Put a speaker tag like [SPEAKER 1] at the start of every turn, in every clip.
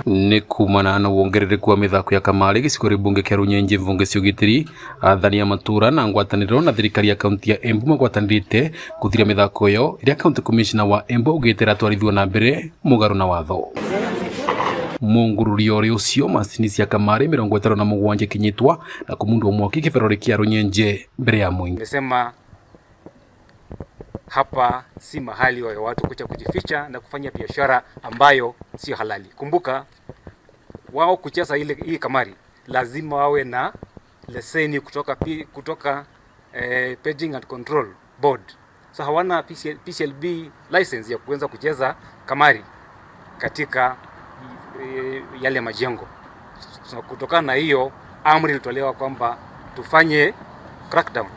[SPEAKER 1] Nĩ kumana na wongerereku wa mĩthako ya kamarĩ gĩcigo mbunge kĩa Runyenje mbunge cia ũgitĩri athani a matura na ngwatanĩro na thirikari ya kaunti ya Embu magwatanĩrĩte gũthiria mĩthako ĩyo ĩrĩa county commissioner wa Embu augĩte ĩratwarithio na mbere mũgarũ na watho. Mungururio ũcio macini cia kamarĩ 57 ikinyitwa na kumundwo mwaki kĩbero kĩa Runyenje mbere ya mũingĩ.
[SPEAKER 2] Nimesema hapa si mahali wa watu kuja kujificha na kufanya biashara ambayo sio halali. Kumbuka wao kucheza ile hii kamari lazima wawe na leseni kutoka Betting and Control Board. So hawana PCLB license ya kuweza kucheza kamari katika yale majengo. So, kutokana na hiyo amri ilitolewa kwamba tufanye crackdown.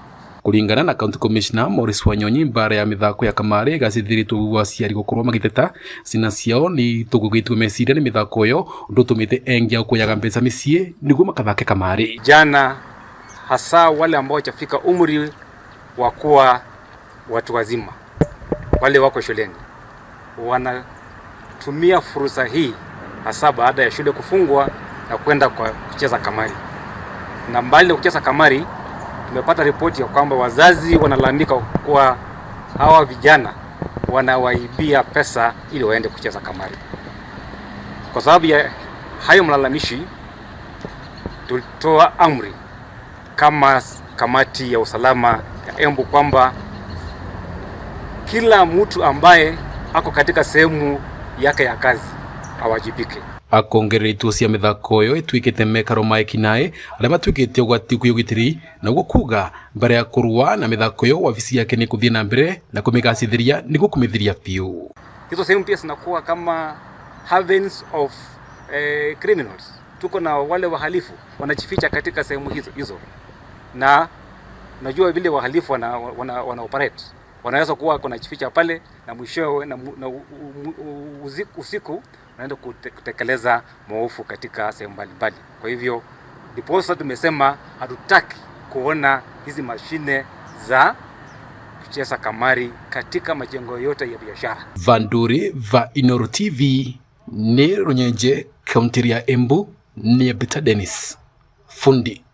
[SPEAKER 1] Kulingana na county commissioner Maurice Wanyonyi, mbara ya mithako ya kamari igacithĩrĩtwo aciari gũkorwo magĩteta ciana ciao nĩ itũgũgĩtio meciria nĩ mĩthako ĩyo ũndũ ũtũmĩte engi ao kuyaga mbeca mĩciĩ nĩguo makathake kamari.
[SPEAKER 2] Vijana hasa wale ambao hawajafika umri wa kuwa watu wazima, wale wako shuleni, wanatumia fursa hii hasa baada ya shule kufungwa na kwenda kwa kucheza kamari. Na mbali na kucheza kamari, tumepata ripoti ya kwamba wazazi wanalalamika kuwa hawa vijana wanawaibia pesa ili waende kucheza kamari. Kwa sababu ya hayo malalamishi, tulitoa amri kama kamati ya usalama ya Embu kwamba kila mtu ambaye ako katika sehemu yake ya kazi awajibike.
[SPEAKER 1] Akongerera ituo cia mĩthako ĩyo ituĩkĩte mekaro ma ekinaĩ arĩa matuĩkĩte ũgwati kwĩ ũgitĩri na ũguo kuga mbere ya kũrũa na mĩthako ĩyo wabici yake nĩ kũthiĩ na mbere na kũmĩgacĩrithia nĩguo kũmĩthiria biũ.
[SPEAKER 2] Hizo sehemu pia zinakuwa kama havens of criminals. Tuko na wale wahalifu wanajificha katika sehemu hizo hizo, na najua vile wahalifu wana operate, wanaweza kuwa wanajificha pale na mwishowe na usiku wanaenda kutekeleza maovu katika sehemu mbalimbali. Kwa hivyo ndiposa tumesema hatutaki kuona hizi mashine za kucheza kamari katika majengo yote ya biashara.
[SPEAKER 1] Vanduri va Inoro TV nĩ Runyenje, kaunti ya Embu, nĩ Peter Dennis fundi.